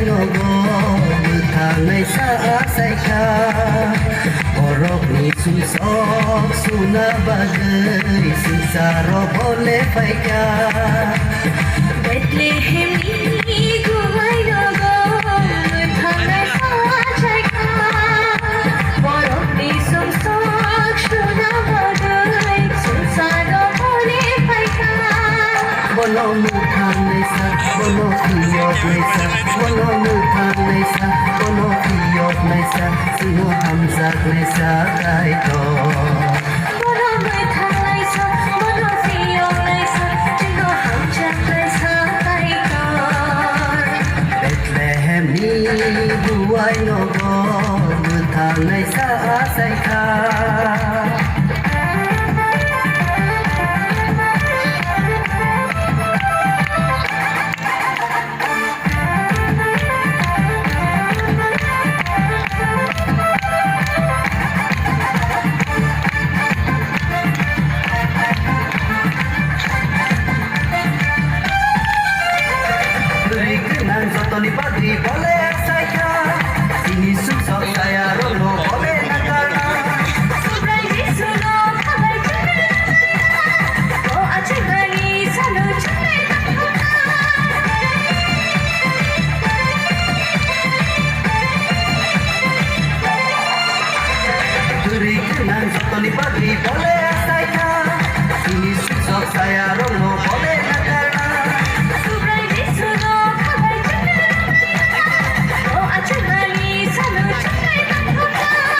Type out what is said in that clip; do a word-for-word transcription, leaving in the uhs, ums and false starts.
Nogo mwthangnaisa achaikha, borokni sumsok suna bagwi swngcharo bole phaikha. Bethlehemni gubai nogo mwthangnaisa achaikha, borokni sumsok suna bagwi swngcharo bole phaikha. Bono mwthangnaisa, bono phiyoknaisa, bono mwthangnaisa, bono phiyoknaisa, chwngno hamjaknaisa Kaitor. Bono mwthangnaisa, bono phiyoknaisa, chwngno hamjaknaisa Kaitor. Bethlehemni buai nogo mwthangnaisa achaikha. Twi gwnang jotoni bagwi bole saikha, chini sumsok sayarokno bole nakarna. Subrai Jisuno khabai chukre nakarna, o achukrani salo chukre nakarna. Twi gwnang jotoni bagwi bole